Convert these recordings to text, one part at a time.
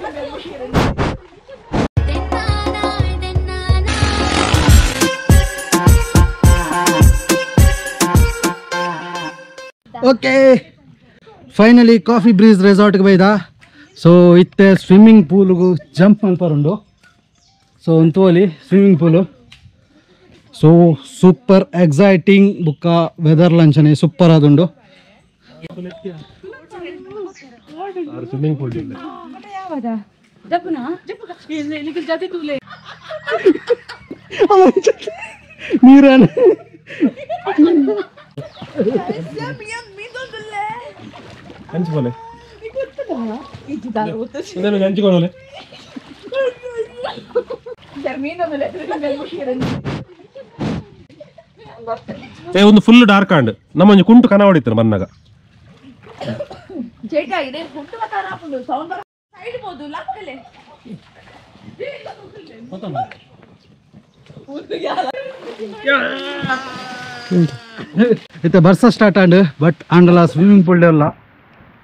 Okay finally coffee breeze resort ಗೆ ಬೈದ. ಸೊ ಇತ್ತೆ ಸ್ವಿಮ್ಮಿಂಗ್ ಪೂಲ್ಗು ಜಂಪ್ ಮಲ್ಪರುಂಡು. ಸೊ ಒಂತೋಲಿ swimming pool. So super exciting ಬುಕ್ಕ ವೆದರ್ ಲಂಚನೆ ಸೂಪರ್ ಆದುಂಡು. ಸ್ವಿಮ್ಮಿಂಗ್ ಪೂಲ್ ನೀರನ್ ಹಂಚ್ಕೊಳ್ಳಿ ಹಂಚಿಕೊಳ್ಳಿ. ಒಂದು ಫುಲ್ ಡಾರ್ಕ್ ಆಂಡ್ ನಮ್ಮ ಒಂಜಿ ಕುಂಟು ಕನ ಹೊಡಿತಾರೆ ಬನ್ನಾಗ. ಇತ್ತೆ ಬರ್ಸ ಸ್ಟಾರ್ಟ್ ಆಂಡ್ ಬಟ್ ಆಂಡಲ ಸ್ವಿಮ್ಮಿಂಗ್ ಪೂಲ್ ಎಲ್ಲ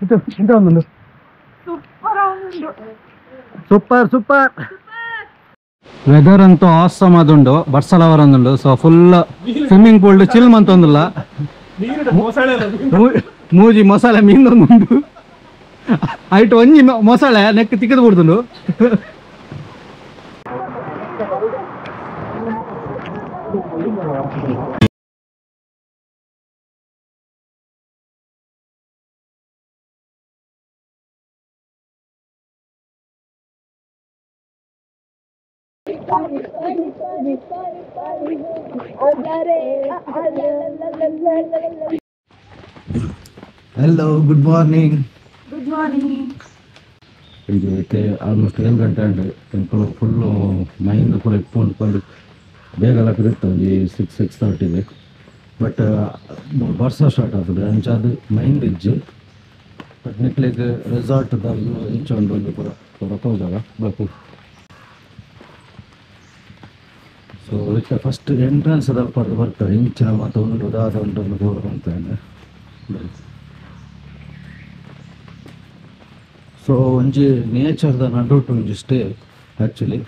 ಇಂತ ಸೂಪರ್ ಸೂಪರ್ ವೆದರ್ ಅಂತೂ ಆಸಮ್ ಆದುಂಡು. ಬರ್ಸಲ ಒಂದುಂಡು. So full swimming pool chill ಮಂತೊಂದುಲ್ಲ. ಮೂಜಿ ಮಸಾಲೆ ಮೀನೊಂದುಂಡು. ಐಟ್ ಒಂಜಿ ಮಸಾಲೆ ನೆಕ್ ತಿಕ್ಕದು ಬಿಡ್ದುಂಡು. Hello, good morning. Good morning. ಇದು ಆಲ್ಮೋಸ್ಟ್ 7 ಗಂಟೆ ಉಂಟು. ಫುಲ್ಲು ಮೈಂಡ್ ಪೂರ ಇಪ್ಪು ಬೇಗ ಲಕ್ಕದಿತ್ತು ಒಂಜಿ 6 6:30 ಬಟ್ ಬರ್ಸ ಸ್ಟಾರ್ಟ್ ಆಗ್ತದೆ ಅಂಚಾದ ಮೈಂಡ್ ಇಜ್ಜಿ. ಬಟ್ ನಿಕ್ಲೆಗ್ ರೆಸಾರ್ಟ್ ಇಂಚ ಉಂಡು ಒಂಜಿ ಪೂರ ಪೂರ ತೋಜಾಗ ಬಪ್ಪು. ಸೊ ಇತ್ತೆ ಫಸ್ಟ್ ಎಂಟ್ರೆನ್ಸ್ ದಲ್ಪ ಬರ್ತದೆ ಇಂಚಿನ ಮಾತ ಉಂಡು ದಾದ ಉಂಟು ಅಂತ. ಸೊ ಒಂಜಿ ನೇಚರ್ದ ನಡುಟು ಒಂಜಿ ಸ್ಟೇ ಆ್ಯಕ್ಚುಲಿ.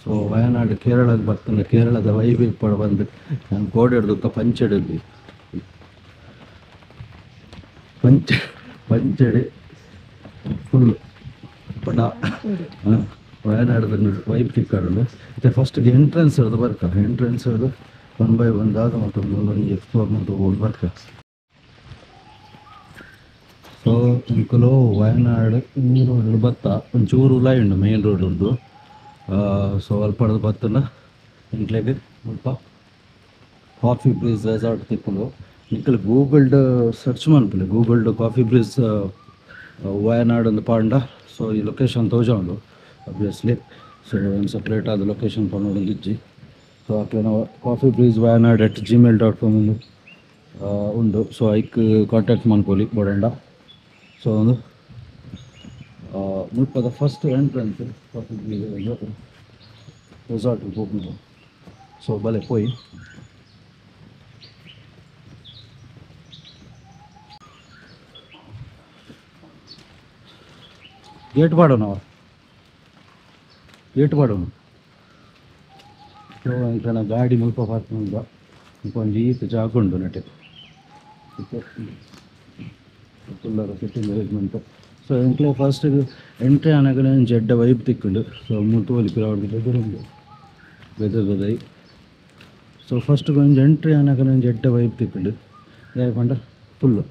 ಸೊ ವಯನಾಡು ಕೇರಳಕ್ಕೆ ಬರ್ತದೆ. ಕೇರಳದ ವೈಬ್ ಇಪ್ಪಡ ಬಂದು ನಾನು ಗೋಡೆ ಹಿಡ್ದು ಪಂಚೆಡಲ್ಲಿ ಪಂಚೆಡಿ ಫುಲ್ ಪಡ ವಯನಾಡದ ವೈಬ್ ತಿಕ್ಕಾಡುಂಡು. ಮತ್ತು ಫಸ್ಟ್ ಎಂಟ್ರೆನ್ಸ್ ಹಿಡ್ದು ಬರ್ಕ ಎಂಟ್ರೆನ್ಸ್ ಹಿಡ್ದು ಒನ್ ಬೈ ಒನ್ ಆದ ಮತ್ತು ಒಂದೊಂದು ಎಕ್ಸ್ಪ್ಲೋರ್ ಮತ್ತು ಹೋಗಿ ಬರ್ಕ. ಸೊ ಅಂಕಲು ವಯನಾಡು ಈ ರೋಡ್ ಬತ್ತ ಒಂಚೂರು ಉಲಾಯಿ ಉಂಡು ಮೇನ್ ರೋಡ್ ಉಂಡು. ಸೊ ಅಲ್ಪಡ್ದು ಬತ್ತನ ಇಂಕ್ಲೆಗ್ ಮುಲ್ಪ ಕಾಫಿ ಬ್ರೀಸ್ ರೆಸಾರ್ಟ್ ತಿಕ್ಕುಂಡು. ನಿಕ್ಕಲು googled search ಮನ್ಪುಲೆ googled coffee breeze Wayanad ಒಂದು ಪಾಂಡ. ಸೊ ಈ ಲೊಕೇಶನ್ ತೋಜ ಉಂಡು ಅಬ್ವಿಯಸ್ಲಿ. ಸೊ ಒಂದು ಸಪ್ರೇಟ್ ಆದ ಲೊಕೇಶನ್ ಪನ್ನೋಡು ಇಜ್ಜಿ. ಸೊ ಅಕ್ಲೆ ನಾವು coffee breeze Wayanad @gmail.com ಒಂದು ಉಂಡು. ಸೊ ಐಕ್ ಕಾಂಟ್ಯಾಕ್ಟ್ ಮನ್ಪೊಲಿ ಬೋಡಂಡ. ಸೊ ಒಂದು ಮುಲ್ಪದ first entrance coffee breeze resort ಪೋಪುಂಡು. ಸೊ ಬಲೆ ಪೋಯಿ. ಗೇಟ್ ಪಾಡೋಣ ಗೇಟ್ ಪಾಡೋಣ. ಸೊ ಎಂಕ್ಲೆನ ಗಾಡಿ ಮುಲ್ಪ ಪಾರ್ಕ್ ಉಂಡು. ಮುಲ್ಪ ಒಂಜಿ ಈತ್ ಜಾಗ ಉಂಡು ನೆಟೆ ಫುಲ್ಲರ ಸಿಟ್ಟಿಂಗ್ ಅರೇಂಜ್ಮೆಂಟ್. ಸೊ ಎಂಕ್ಲೆ ಫಸ್ಟ್ ಎಂಟ್ರಿ ಆನಗನೆ ಒಂಜಿ ಎಡ್ಡೆ ವೈಬ್ ತಿಕ್ಕುಂಡು. ಸೊ ಮುಲ್ತೋಲಿ ಪಿರಾವುಡು ಬೆದರ್ ಉಂಡು ಬೆದರ್ ಬದೈ. ಸೊ ಫಸ್ಟ್ ಒಂಜಿ ಎಂಟ್ರಿ ಆನಗನೆ ಒಂಜಿ ಎಡ್ಡೆ ವೈಬ್ ತಿಕ್ಕುಂಡು. ದಾಯೆ ಪಂಡ ಫುಲ್ಲು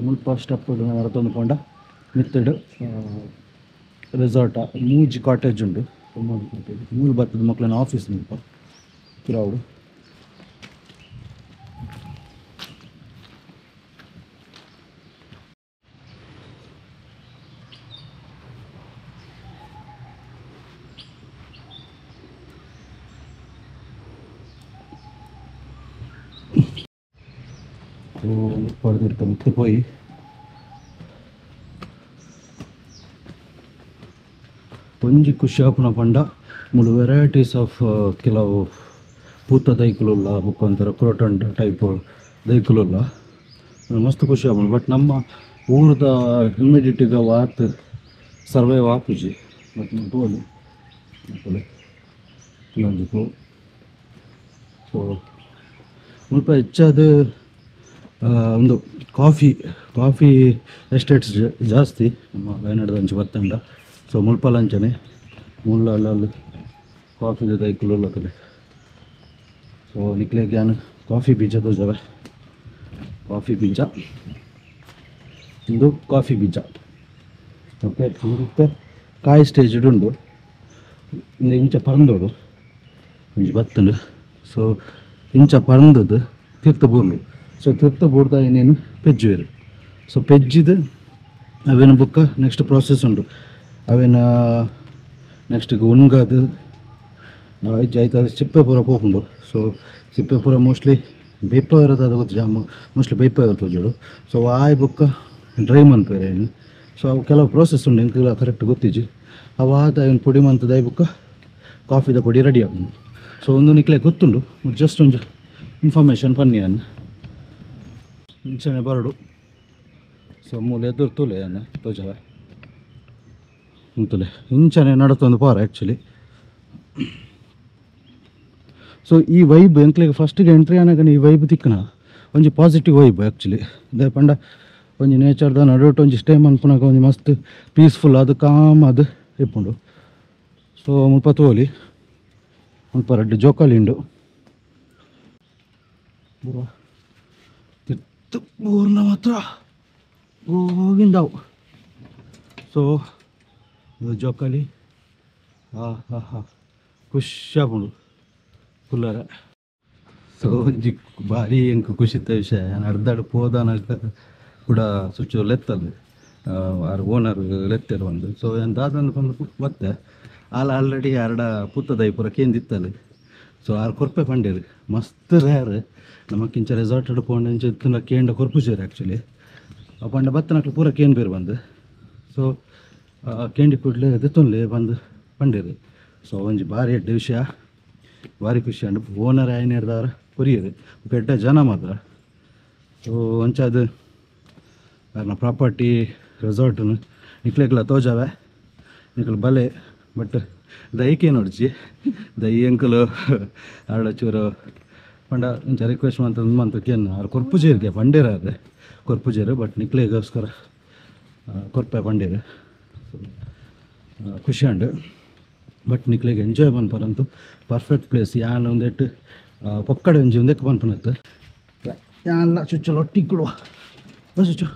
ಮುಲ್ಪ ಸ್ಟೆಪ್ ನಡತೊಂದು ಪಂಡ ಮಿತ್ತಡು ರೆಸಾರ್ಟ ಮೂಜಿ ಕಾಟೇಜ್ ಉಂಡು. ಮೂಲು ಬರ್ತದೆ ಮಕ್ಕಳನ್ನ ಆಫೀಸ್ ಮುಲ್ಪ ಪಿರಾವುಡು. ಪಡೆದಿರ್ತ ಮಿತ್ತು ಪೋಯಿ ಒಂಜಿ ಖುಷಿ ಆಪುನ ಪಂಡ ಮೂಲು ವೆರೈಟೀಸ್ ಆಫ್ ಕೆಲವು ಪೂತ ದೈಕುಲುಲ್ಲ ಬೊಕ್ಕ ಒಂಥರ ಕ್ರೋಟನ್ ಟೈಪ್ ದೈಕುಲುಲ್ಲ ಮಸ್ತ್ ಖುಷಿ ಆಪುಂಡು. ಬಟ್ ನಮ್ಮ ಊರದ ಹ್ಯುಮಿಡಿಟಿಗ ವಾತ್ ಸರ್ವೈವ್ ಆಪುಜಿ ಬಟ್ ತೋಲಿ ಇನ್ನೊಂದು ಪೂ. ಸೊ ಮುಲ್ಪ ಹೆಚ್ಚಾದ ಒಂದು ಕಾಫಿ ಕಾಫಿ ಎಸ್ಟೇಟ್ಸ್ ಜಾಸ್ತಿ ನಮ್ಮ ವಯನಾಡದ ಅಂಚೆ ಬತ್ತಂಡ. ಸೊ ಮುಲ್ಪಲ ಅಂಚನೆ ಮುಲ್ಲ ಅಲ್ಲಲ್ಲಿ ಕಾಫಿ ದೈಕುಲು ಕಡೆ. ಸೊ ನಿಕ್ಲೆ ಗ್ಯಾನ್ ಕಾಫಿ ಬೀಜ ತೋಜವೆ, ಕಾಫಿ ಬೀಜ ಇಂದು ಕಾಫಿ ಬೀಜ. ಓಕೆ, ಮತ್ತೆ ಕಾಯಿ ಸ್ಟೇಜ್ ಉಂಡು ಇಂದು ಇಂಚ ಪರಂದೋಡು ಒಂಜಿ ಬತ್ತಂಡು. ಸೊ ಇಂಚ ಪರಂದದ್ದು ತೀರ್ಥ ಬೂರ್ಲು. ಸೊ ತೀರ್ಥ ಬೂರ್ದ ಏನೇನು ಪೆಜ್ಜುವೆರು. ಸೊ ಪೆಜ್ಜಿದು ಅವೇನು ಬುಕ್ಕ ನೆಕ್ಸ್ಟ್ ಪ್ರಾಸೆಸ್ ಉಂಡು. ಅವೇನ ನೆಕ್ಸ್ಟ್ ಉಣ್ಗಾದು ಆಯ್ತು ಸಿಪ್ಪೆ ಪೂರ ಪೋಪುಂಡು. ಸೊ ಸಿಪ್ಪೆ ಪೂರ ಮೋಸ್ಟ್ಲಿ ಬೇಪ ಇರೋದು ಅದು ಗೊತ್ತು ಜಾಮು ಮೋಸ್ಟ್ಲಿ ಬೇಪ ಇರೋದು. ಸೊ ಆಯ್ ಬುಕ್ಕ ಡ್ರೈ ಮನ್ಪೇರೆ. ಸೊ ಅವು ಕೆಲವು ಪ್ರೋಸೆಸ್ ಉಂಡು ಎಂಕ್ಲ ಕರೆಕ್ಟ್ ಗೊತ್ತಿಜ್ಜಿ. ಅವು ಆದ ಇವನು ಪೊಡಿ ಮಂತದ ಬುಕ್ಕ ಕಾಫಿದ ಪೊಡಿ ರೆಡಿ ಆಗುಂಡು. ಸೊ ಒಂದು ನಿಕ್ಲೆ ಗೊತ್ತುಂಡು, ಜಸ್ಟ್ ಒಂಜಿ ಇನ್ಫಾರ್ಮೇಷನ್ ಪನ್ನಿ ಅನ್ನ ಇಂಚನೆ ಬರಡು. ಸೊ ಮೂಲೆ ಎದುರು ತೂಲೆ ಅನ್ನ ತೋಜವ ತುಲೆ ಇಂಚನೆ ನಡತೊಂದು ಪಾರ ಆ್ಯಕ್ಚುಲಿ. ಸೊ ಈ ವೈಬ್ ಎಂಕ್ಲೆಗ್ ಫಸ್ಟಿಗೆ ಎಂಟ್ರಿ ಆನಾಗನೆ ಈ ವೈಬ್ ತಿಕ್ಕನ ಒಂಜಿ ಪಾಸಿಟಿವ್ ವೈಬ್ ಆ್ಯಕ್ಚುಲಿ. ದೇ ಪಂಡ ಒಂಜಿ ನೇಚರ್ದ ನಡುಟು ಒಂಜಿ ಸ್ಟೇ ಮನ್ಪುನಾಗ ಒಂಜಿ ಮಸ್ತ್ ಪೀಸ್ಫುಲ್ ಅದು ಕಾಮ್ ಅದು ಇಪ್ಪುಂಡು. ಸೊ ಮುಲ್ಪ ತೋಲಿ ಮುಲ್ಪ ರಡ್ಡ್ ಜೋಕಾಲಿ ಉಂಡು. ತಿರ್ತು ಊರ್ನ ಮಾತ್ರ ಹೋಗಿಂದಾವು. ಸೊ ಇದು ಜೋಕಾಲಿ ಹಾ ಹಾ ಹಾ ಖುಷಿ ಆಪುಂಡು ಫುಲ್ಲರ. ಸೊ ಒಂಜಿ ಭಾರಿ ಎಂಕ್ ಖುಷಿತ ವಿಷಯ ಅರ್ಧಾಡು ಪೋದಾನಗ ಕೂಡ ಸ್ವಿಚ್ ಲೆತ್ತಲ್ಲ ಆರ್ ಓನರ್ ಲೆತ್ತೆರ್ ಒಂದು. ಸೊ ಏನು ದಾದಂದು ಬಂದು ಬತ್ತೆ ಆಲ್ ಆಲ್ರೆಡಿ ಅರಡ ಪುತ್ತದೈ ಪೂರ ಕೇಂದಿತ್ತಲ್ಲ. ಸೊ ಆರು ಕೊರ್ಪೆ ಪಂಡೇರು ಮಸ್ತ್ ರೇರ್ ನಮಕ್ಕಿಂಚ ರೆಸಾರ್ಟ್ ಪೋಂಡ ಇಂಚ ಇತ್ತಿನ ಕೇಂಡ ಕೊರ್ಪುಜೇರು ಆ್ಯಕ್ಚುಲಿ. ಪಂಡ ಬತ್ತನಕ್ಲು ಪೂರ ಕೇನ್ ಬೇರು ಬಂದು. ಸೊ ಕೇಂಡಿ ಕೂಡಲೇ ದೆತ್ತೊನ್ಲೆ ಬಂದು ಪಂಡೇರು. ಸೊ ಒಂಜಿ ಭಾರಿ ಎಡ್ಡೆ ವಿಷಯ, ಭಾರಿ ಖುಷಿ ಅಂಡ್ ಓನರ್ ಆಯ್ನ ಹಿಡ್ದವ್ರ ಕೊರಿಯರು ಎಡ್ಡೆ ಜನ ಮಾತ್ರ. ಸೊ ಅಂಚಾದ ಅರ್ನ ಪ್ರಾಪರ್ಟಿ ರೆಸಾರ್ಟನ್ನು ನಿಕ್ಲೆಗ್ಲ ತೋಜಾವೆ ನಿಕ್ಲು ಬಲೆ. ಬಟ್ ದೈಕೆ ನೋಡ್ಚಿ ದೈ ಅಂಕಲು ಆಡ ಚೂರು ಪಂಡ ಇಂಚ ರಿಕ್ವೆಸ್ಟ್ ಮಂತ ಮಂತ ಕೇನ್ ಆರು ಕೊರ್ಪುಜೇರಿಗೆ ಪಂಡೇರ ಅದೇ ಕೊರ್ಪುಜೇರು. ಬಟ್ ನಿಕ್ಲೆಗೋಸ್ಕರ ಕೊರ್ಪೆ ಪಂಡೇರು. ಖುಷಿ ಅಂಡು ಬಟ್ ನಿಕ್ಲೆಗ್ ಎಂಜಾಯ್ ಪನ್ಪರಂತೂ ಪರ್ಫೆಕ್ಟ್ ಪ್ಲೇಸ್. ಯಾನ್ ಒಂದೆಟ್ಟು ಪೊಕ್ಕಡೆ ಒಂಜಿ ಒಂದಕ್ಕೆ ಪನ್ಪನತ್ತು ಯಾನ್ಲ ಚುಚ್ಚಲು ಒಟ್ಟಿಗೆ ಕೊಡುವ ಬಸ್ ಚುಚ್ಚು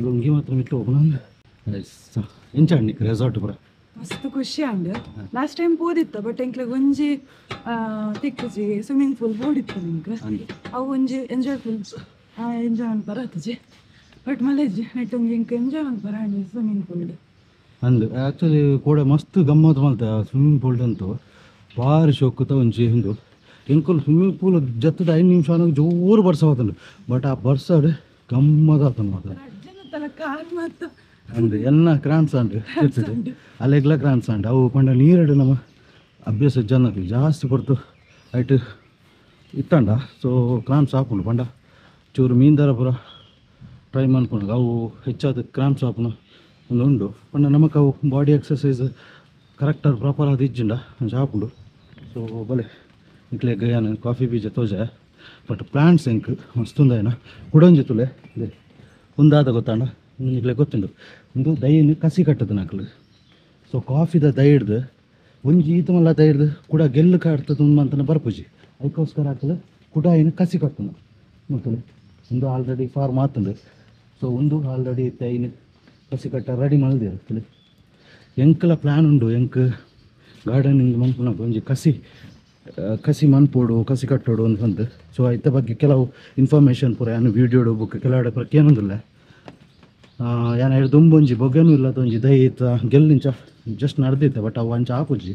ಲುಂಗಿ ಮಾತ್ರ ಮಿಟ್ಟು ಹೋಗೋಣ. ಎಂಚ ನಿಕ್ ರೆಸಾರ್ಟ್ ಪೂರ ಮಸ್ತ್ ಖುಷಿ ಅಂಡ್ ಲಾಸ್ಟ್ ಟೈಮ್ ಪೋದಿತ್ತ ಬಟ್ ಎಂಕ್ಲೆಗ್ ಒಂಜಿ ತಿಕ್ಕುಜಿ ಸ್ವಿಮ್ಮಿಂಗ್ ಪೂಲ್ ಬೋಡಿತ್ತು ನಿಂಕ್ ಅವು ಒಂಜಿ ಎಂಜಾಯ್ ಫುಲ್ ಎಂಜಾಯ್ ಮನ್ಪರ ಆತುಜಿ. ಬಟ್ ಮಲೇಜಿ ನೆಟ್ ಒಂಜಿ ಎಂಕ್ ಎಂಜಾಯ್ ಮನ್ಪರ ಅಂಡ್ ಸ್ವಿಮ್ಮಿಂಗ್ ಪೂಲ್ ಅಂದು ಆ್ಯಕ್ಚುಲಿ ಕೂಡ ಮಸ್ತ್ ಗಮ್ಮತ್ತು ಮಲ್ತೆ ಸ್ವಿಮ್ಮಿಂಗ್ ಪೂಲ್ ಅಂತೂ ಭಾರಿ ಶೋಕುತ ಒಂಜಿ ಹಿಂದು ಎಂಕುಲು ಸ್ವಿಮ್ಮಿಂಗ್ ಪೂಲ್ ಜತ್ತದ 5 ನಿಮಿಷ ಅನ್ನೋದು ಜೋರು ಬರ್ಸ ಹೋತಂಡು. ಬಟ್ ಆ ಬರ್ಸಾಡು ಗಮ್ಮದ ಆತನು ಮಾತ್ರ ಅಂದು ಎಲ್ಲ ಕ್ರಾನ್ಸ್ ಅಂಡು ಇರ್ತದೆ ಅಲ್ಲೆಗ್ಲ ಕ್ರಾನ್ಸ್ ಅಂಡು ಅವು ಪಂಡ ನೀರಡು ನಮ್ಮ ಅಭ್ಯಾಸ ಜನಕ್ಕೆ ಜಾಸ್ತಿ ಕೊಡ್ತು ಐಟ್ ಇತ್ತಂಡ. ಸೊ ಕ್ರಾಮ್ಸ್ ಹಾಕೊಂಡು ಪಂಡ ಚೂರು ಮೀನ್ದಾರ ಪೂರ ಟ್ರೈ ಮಾಡ್ಕೊಂಡು ಅವು ಹೆಚ್ಚಾದ ಕ್ರಾಮ್ಸ್ ಹಾಪುನ ಒಂದು ಉಂಡು. ಪಂಡ ನಮಕ್ ಅವು ಬಾಡಿ ಎಕ್ಸಸೈಸ್ ಕರೆಕ್ಟಾಗಿ ಪ್ರಾಪರ್ ಆದ ಇಜ್ಜಿಂಡ ಒಂಜಿ ಹಾಪುಂಡು. ಸೊ ಬಲೆ ನಿಕ್ಲೆ ಗಯಾನ ಕಾಫಿ ಬೀಜ ತೋಜ ಬಟ್ ಪ್ಲಾಂಟ್ಸ್ ಎಂಕ್ ಮಸ್ತುಂದಾಯನ ಕುಡೊಂಜಿ ತುಲೆ ಒಂದಾದ ಗೊತ್ತಾಂಡ ನಿಕ್ಲೆ ಗೊತ್ತುಂಡು ಒಂದು ದೈನ್ ಕಸಿ ಕಟ್ಟದ ನಕಲು. ಸೊ ಕಾಫಿದ ದೈ ಹಿಡ್ದು ಒಂಜಿ ಈತ ಮಲ್ಲ ದೈ ಹಿಡ್ದು ಕೂಡ ಗೆಲ್ಲು ಕಾಡ್ತದ ಅಂತನ ಬರ್ಪುಜಿ ಅದಕ್ಕೋಸ್ಕರ ಹಾಕಲು ಕೂಡ ಏನು ಕಸಿ ಕಟ್ಟುನು ಮುಲ್ತುಲೆ ಒಂದು ಆಲ್ರೆಡಿ ಫಾರ್ಮ್ ಆತಂದು. ಸೊ ಒಂದು ಆಲ್ರೆಡಿ ದೈನ್ ಕಸಿ ಕಟ್ಟ ರೆಡಿ ಮಲ್ದಿರ್ತದೆ. ಎಂಕಲ ಪ್ಲ್ಯಾನ್ ಉಂಡು ಎಂಕ್ ಗಾರ್ಡನಿಂಗ್ ಮನ್ಪುನ ಒಂಜಿ ಕಸಿ ಕಸಿ ಮನ್ಪೋಡು ಕಸಿ ಕಟ್ಟೋಡು ಅಂತಂದು. ಸೊ ಐತ ಬಗ್ಗೆ ಕೆಲವು ಇನ್ಫಾರ್ಮೇಷನ್ ಪೂರ ಏನು ವೀಡಿಯೋಡು ಬುಕ್ ಕೆಲವು ಪೂರ ಏನೊಂದಿಲ್ಲ ಯಾನ ಹಿಡ್ದು ಒಂಜಿ ಬೊಗೆನೂ ಇಲ್ಲ ಒಂಜಿ ದೈ ಇತ್ತ ಗೆಲ್ಲಿಂಚ ಜಸ್ಟ್ ನಡೆದಿತ್ತೆ ಬಟ್ ಅವು ಅಂಚ ಆಪುಜಿ.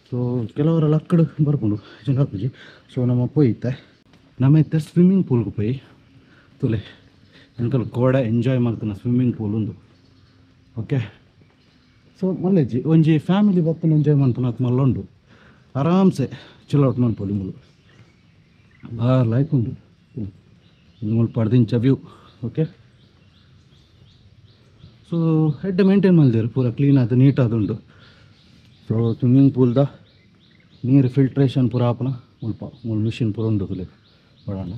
ಸೊ ಕೆಲವರ ಲಕ್ಕಡು ಬರ್ಪುಂಡು ಹೆಚ್ಚಿನ ಆಪುಜಿ. ಸೊ ನಮ್ಮ ಪೋಯಿತ್ತೆ ನಮ್ಮ ಇತ್ತೆ ಸ್ವಿಮ್ಮಿಂಗ್ ಪೂಲ್ಗೆ ಪೋಯಿ ತುಲೆ ಎಂಕಲ್ ಕೋಡ ಎಂಜಾಯ್ ಮಾಡ್ತಾನೆ ಸ್ವಿಮ್ಮಿಂಗ್ ಪೂಲ್ ಒಂದು. ಓಕೆ, ಸೊ ಮಲ್ಲೆಜ್ಜಿ ಒಂಜಿ ಫ್ಯಾಮಿಲಿ ಬತ್ತನ ಎಂಜಾಯ್ ಮಾಡ್ತಾನೆ ಅದು ಮಲ್ಲುಂಡು ಆರಾಮ್ಸೆ ಚಿಲ್ ಔಟ್ ಮನ್ಪೊಲಿ ಮುಲು ಬಾರ್ ಲೈಕ್ ಉಂಡು ಮುಲ್ಪ ಅರ್ದಿಂಚ ವ್ಯೂ. ಓಕೆ, ಸೊ ಎಡ್ಡೆ ಮೇಂಟೈನ್ ಮಲ್ದೇರು ಪೂರ ಕ್ಲೀನ್ ಆದ್ ನೀಟ್ ಆದುಂಡು. ಸೊ ಸ್ವಿಮ್ಮಿಂಗ್ ಪೂಲ್ದ ನೀರು ಫಿಲ್ಟ್ರೇಷನ್ ಪೂರ ಆಪುನ ಮುಲ್ಪ ಮೂಲು ಮಿಷಿನ್ ಪೂರ ಉಂಡು ತುಲೆ ಬಡಾಂಡ.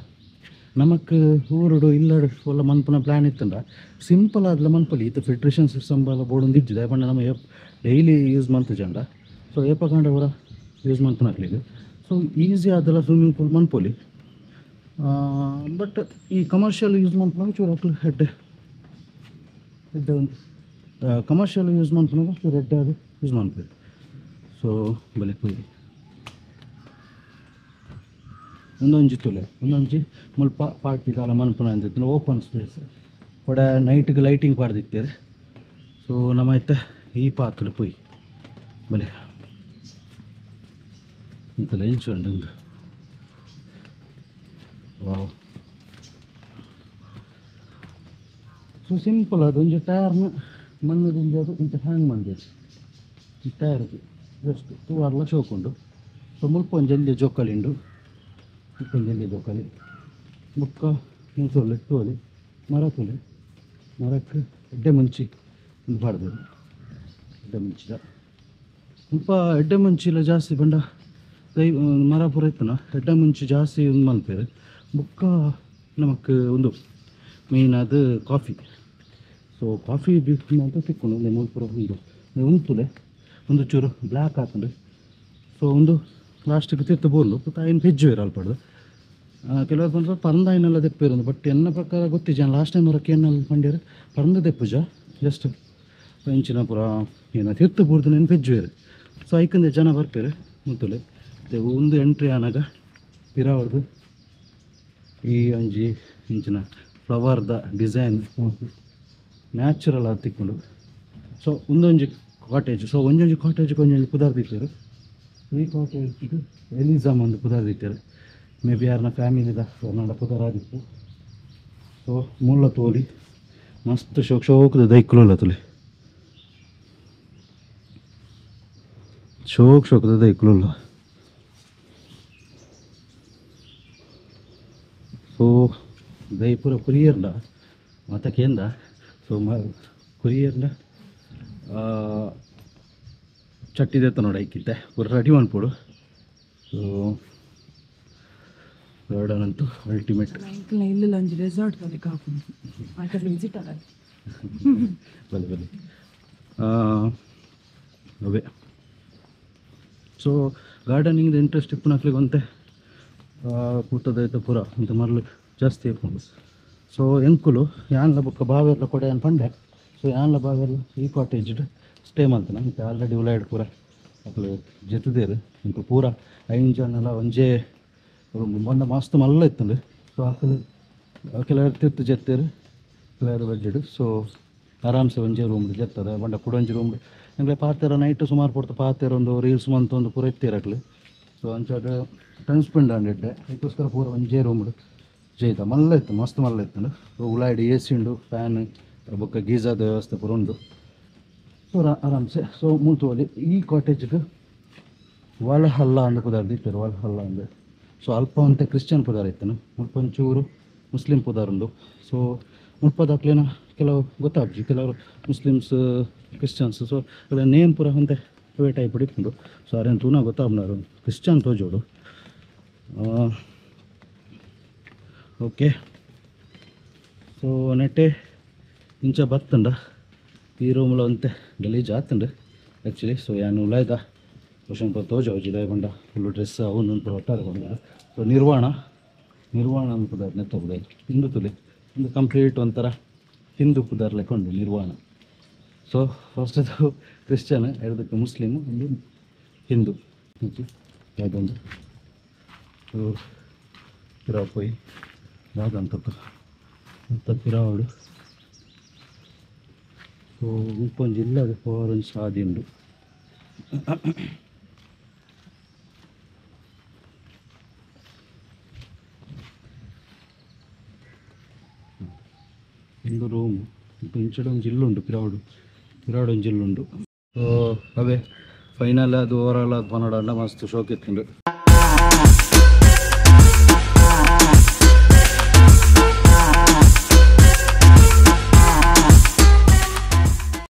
ನಮಕ್ ಊರುಡು ಇಲ್ಲಡು ಒಲ್ಲ ಮನ್ಪುನ ಪ್ಲ್ಯಾನ್ ಇತ್ತಂಡ ಸಿಂಪಲ್ ಆದ್ಲ ಮನ್ಪೊಲಿ. ಇತ್ತೆ ಫಿಲ್ಟ್ರೇಷನ್ ಸಿಸ್ಟಮ್ ಬಾಲ ಬೋಡೊಂದು ಇಜ್ಜಿ ದಾಯೆ ಪಂಡ ನಮ ಡೈಲಿ ಯೂಸ್ ಮಲ್ತುಜಂಡ. ಸೊ ಏಪ ಕಾಂಡ ಪೂರ ಯೂಸ್ ಮನ್ಪುನಕ್ಲೆಗ್ ಸೊ ಈಸಿ ಆದಲ ಸ್ವಿಮ್ಮಿಂಗ್ ಪೂಲ್ ಮನ್ಪೊಲಿ. ಬಟ್ ಈ ಕಮರ್ಷಿಯಲ್ ಯೂಸ್ ಮನ್ಪುನಗ ಚೂರು ಅಕ್ಲು ಎಡ್ಡೆ ಎಡ್ಡೆ ಒಂದು ಕಮರ್ಷಿಯಲ್ ಯೂಸ್ ಮನ್ಪುನಗ ಚೂರು ಎಡ್ಡೆ ಅದು ಯೂಸ್ ಮನ್ಪೊಲಿ. ಸೊ ಬಲೆ ಪೋಯಿ ಒಂದೊಂಜಿ ತುಲೆ ಒಂದೊಂಜಿ ಮುಲ್ಪ ಪಾರ್ಟಿ ದಾಲ ಮನ್ಪುನ ಅಂದಿತ್ತು ಓಪನ್ ಸ್ಪೇಸ್ ಕೊಡ ನೈಟ್ಗೆ ಲೈಟಿಂಗ್ ಪಾಡ್ದಿತ್ತೇರು. ಸೊ ನಮ್ಮ ಇತ್ತೆ ಈ ಪಾತ್ರೆ ಪೋಯಿ ಬಲೆ ಇಂತಲ ಇಂಚು ಉಂಡು. ವಾವ್ ಸೊ ಸಿಂಪಲ್ ಅದು ಒಂಜಿ ಟೈರ್ನ ಮಣ್ಣು ದಿಂಜಿ ಅದು ಇಂಚ ಹ್ಯಾಂಗ್ ಮಂದಿರು ಈ ಟೈರ್ಗೆ ಜಸ್ಟ್ ತೂವಾರ್ಲ ಶೋಕುಂಡು. ಸೊ ಮುಲ್ಪ ಒಂಜಿ ಎಲ್ಯ ಜೋಕಾಲಿ ಉಂಡು, ಮುಲ್ಪ ಒಂಜಿ ಎಲ್ಯ ಜೋಕಾಲಿ ಬೊಕ್ಕ ಮುಲ್ತೊಲೆ ತೋಲಿ ಮರ ತುಲೆ ಮರಕ್ಕೆ ಎಡ್ಡೆ ಮುಂಚಿ ಒಂದು ಪಾಡ್ದೆರ್ ಎಡ್ಡೆ ಮುಂಚಿದ ಮುಲ್ಪ ಎಡ್ಡೆ ಮುಂಚಿಲ ಜಾಸ್ತಿ ಪಂಡ ದೈ ಮರ ಪೂರ ಇತ್ತುನ ಎಡ್ಡೆ ಮುಂಚಿ ಜಾಸ್ತಿ ಉಂದು ಮಲ್ಪೆರ್. ಬೊಕ್ಕ ನಮಕ್ ಉಂದು ಮೇಯ್ನ್ ಆದ್ ಕಾಫಿ. ಸೊ ಕಾಫಿ ಮಾತ ತಿಕ್ಕುಂಡು ಉಂದೆ ಮುಲ್ಪ ಪೂರ ಉಂದು ಉಂತುಲೆ ಒಂದು ಚೂರು ಬ್ಲ್ಯಾಕ್ ಆತುಂಡು. ಸೊ ಉಂದು ಲಾಸ್ಟಿಗೆ ತಿರ್ತು ಬೋರ್ಲು ಬೊಕ್ಕ ಐನ್ ಪೆಜ್ಜುವೆರ್ ಅಲ್ಪಡ್ದು. ಕೆಲವರು ಪಂಡ ಪರಂದ ಐನೆಲ್ಲ ದೆಪ್ಪೇರು ಬಟ್ ಎನ್ನ ಪ್ರಕಾರ ಗೊತ್ತಿಜ್ಜಿ. ಲಾಸ್ಟ್ ಟೈಮ್ ಅವರ ಕೇನಲ್ಲಿ ಪಂಡ್ಯರ್ ಪರಂದ ದೆಪ್ಪುಜ ಜಸ್ಟ್ ಇಂಚಿನ ಪೂರ ಏನ ತಿರ್ತು ಬೂರ್ದು ನೆನ್ ಪೆಜ್ಜುವೆರ್. ಸೊ ಐಕಂದೆ ಜನ ಬರ್ಪೇರು ಮುತ್ತುಲೆ. ಉಂದು ಎಂಟ್ರಿ ಆನಗ ಪಿರಾವರ್ದು ಈ ಒಂಜಿ ಇಂಚಿನ ಫ್ಲವರ್ದ ಡಿಸೈನ್ ನ್ಯಾಚುರಲ್ ಆದ್ ತಿಕ್ಕುಂಡು. ಸೊ ಉಂದೊಂಜಿ ಕಾಟೇಜ್. ಸೊ ಒಂಜೊಂಜಿ ಕಾಟೇಜ್ಗೆ ಒಂಜೊಂಜಿ ಪುದರ್ ದೀತೆರ್. ಈ ಕಾಟೇಜ್ಗೆ ಎಲಿಜಾಮ್ ಒಂದು ಪುದರ್ ದೀತೆರ್. ಮೇ ಬಿ ಯಾರನ ಫ್ಯಾಮಿಲಿದ ನಡ ಪುದರ್ ಆದಿತ್ತು. ಸೊ ಮೂಲ ತೋಲಿ ಮಸ್ತ್ ಶೋಕ್ ಶೋಕದ ದೈಕುಲುಲ್ಲ ತುಲೆ ಶೋಕ್ ಶೋಕದ ದೈಕುಲುಲ್ಲ. ಸೊ ದೈ ಪೂರ ಕುರಿಯರ್ನ ಮಾತ ಕೇಂದ. ಸೊ ಕುರಿಯರ್ನ ಚಟ್ಟಿ ದೆತ್ತ ನೋಡ ಐಕಿತ್ತೆ ಪೂರ ರೆಡಿ ಮನ್ಪೊಡು. ಸೊ ಗಾರ್ಡನ್ ಅಂತೂ ಅಲ್ಟಿಮೇಟ್. ಇಲ್ಲ ಒಂಜಿ ರೆಸಾರ್ಟ್ ಕಲಿಕ್ ಹಾಕುಂಡು ಮಾತ ವಿಸಿಟ್ ಆಗ ಬಲೆ ಬಲೆ ಅವೇ. ಸೊ ಗಾರ್ಡನಿಂಗ್ ಇಂಟ್ರೆಸ್ಟ್ ಇಪ್ಪುನಕ್ಲೆಗ್ ಒಂತೆ ಪೂತದೈತ ಪೂರ ಇಂತ ಮರ್ಲು ಜಾಸ್ತಿ ಇಪ್ಪುಂಡು. ಸೊ ಎಂಕುಲು ಯಾನ್ಲ ಬೊಕ್ಕ ಬಾವೆರ್ಲ ಕೊಡೆ ಅನ್ ಪಂಡೆ. ಸೊ ಯಾನ್ಲ ಬಾವೆರ್ಲ ಈ ಕಾಟೇಜ್ಡ್ ಸ್ಟೇ ಮಲ್ತನ ಇಂತ ಆಲ್ರೆಡಿ ಉಲಾಯ್ಡ್ ಪೂರ ಅಕ್ಲು ಜೆತ್ತುದೇರು. ಇಂಕು ಪೂರ 5 ಜನಲ ಒಂಜೇ ರೂಮ್ ಬಂದ ಮಸ್ತ್ ಮಲ್ಲ ಇತ್ತುಂಡು. ಸೊ ಅಕ್ಲು ಕೆಲವರು ತಿರ್ತು ಜೆತ್ತೇರು ಕೆಲವರು ಬೆಡ್ಡ್. ಸೊ ಆರಾಮ್ಸೆ ಒಂಜೇ ರೂಮ್ ಜೆತ್ತದೆ ಬಂಡ ಕುಡೊಂಜಿ ರೂಮ್ ಎಂಕ್ಲೆ ಪಾತೆರ ನೈಟ್ ಸುಮಾರು ಪೊರ್ತು ಪಾತೆರ ಒಂದು ರೀಲ್ಸ್ ಮಂತೊಂದು ಪೂರ ಇತ್ತೇರು ಅಕ್ಲು. ಸೊ ಅಂಚಾದ ಟೈಮ್ ಸ್ಪೆಂಡ್ ಆಂಡ್ ಎಡ್ಡೆ ಐಕೋಸ್ಕರ ಪೂರ ಒಂಜೇ ರೂಮ್ ಜೈತ ಮಲ್ಲ ಇತ್ತು ಮಸ್ತ್ ಮಲ್ಲ ಇತ್ತುಂಡು. ಉಲಾಯ್ಡ್ ಎ ಸಿ ಉಂಡು ಫ್ಯಾನ್ ಬೊಕ್ಕ ಗೀಜಾದ ವ್ಯವಸ್ಥೆ ಪೂರ ಉಂಡು. ಸೊ ಆರಾಮ್ಸೆ. ಸೊ ಮುಲ್ತುವಲಿ ಈ ಕಾಟೇಜ್ಗೆ ವಲಹಲ್ಲ ಅಂದ್ ಪುದರ್ ದೀಪೆರ್ ವಲಹಲ್ಲ ಅಂದ್. ಸೊ ಅಲ್ಪ ಒಂತೆ ಕ್ರಿಶ್ಚಿಯನ್ ಪುದರ್ ಇತ್ತನು ಮುಲ್ಪ ಒಂಚೂರು ಮುಸ್ಲಿಂ ಪುದರ್ ಉಂಡು. ಸೊ ಮುಲ್ಪದಕ್ಲೆನ ಕೆಲವು ಗೊತ್ತಾಪ್ಜಿ ಕೆಲವರು ಮುಸ್ಲಿಮ್ಸ್ ಕ್ರಿಶ್ಚಿಯನ್ಸ್. ಸೊ ಅಲ್ಲ ನೇಮ್ ಪೂರ ಒಂತೆ ಅವೇ ಟೈಪ್ ಇಪ್ಪುಂಡು. ಸೊ ಅರೇನು ತೂನ ಗೊತ್ತಾಪ್ನಾರು ಕ್ರಿಶ್ಚಿಯನ್ ತೋಜೋಡು. ಓಕೆ ಸೊ ನೆಟ್ಟೆ ಇಂಚ ಬತ್ತಂಡ ಈ ರೂಮ್ಲ ಒಂತೆ ಗಲೀಜ್ ಆತಂಡು ಆ್ಯಕ್ಚುಲಿ. ಸೊ ಯಾನು ಉಲಾಯ್ದ ಕ್ವಶನ್ ಪೂರ ತೋಜಾವುಜಿ ದಾಯೆ ಪಂಡ ಫುಲ್ಲು ಡ್ರೆಸ್ ಅವು ಪೂರ ಒಟ್ಟಾರೆ ಕೊಂಡ. ಸೊ ನಿರ್ವಾಣ ನಿರ್ವಾಣ ಅಂದ್ ಪುದರ್ ನೆತ್ತ ಪುದರ್ ಹಿಂದೂ ತುಲೆ ಒಂದು ಕಂಪ್ಲೀಟ್ ಒಂಥರ ಹಿಂದೂ ಪುದರ್ ಲೆಕ್ಕ ಉಂಡು ನಿರ್ವಾಣ. ಸೊ ಫಸ್ಟ್ ಅದು ಕ್ರಿಶ್ಚಿಯನ್, ಎರಡಕ್ಕೆ ಮುಸ್ಲಿಮ್, ಒಂದು ಹಿಂದೂ ಯಾವುದೊಂದು. ಸೊ ಪಿರಾವ್ ಪೋಯಿ ದಾದಂತಪ್ಪ ಅಂತ ಪಿರಾವಡು. ಸೊ ಮುಲ್ಪ ಒಂಜಿ ಇಲ್ಲದ ಪೋವರೊಂಜಿ ಸಾದಿ ಉಂಡು. ಇಂದು ರೂಮ್ ಇಂಚಡ ಒಂಜಿ ಇಲ್ಲುಂಡು ಪಿರಾವಡು ಪಿರಾವಡು ಒಂಜಿ ಇಲ್ಲುಂಡು. ಸೊ ಅವೇ ಫೈನಲ್ ಅದು ಓವರಾಲ್ ಅದು ಪನೋಡಂಡ ಮಸ್ತ್ ಶೋಕ್ ಇತ್ತುಂಡು.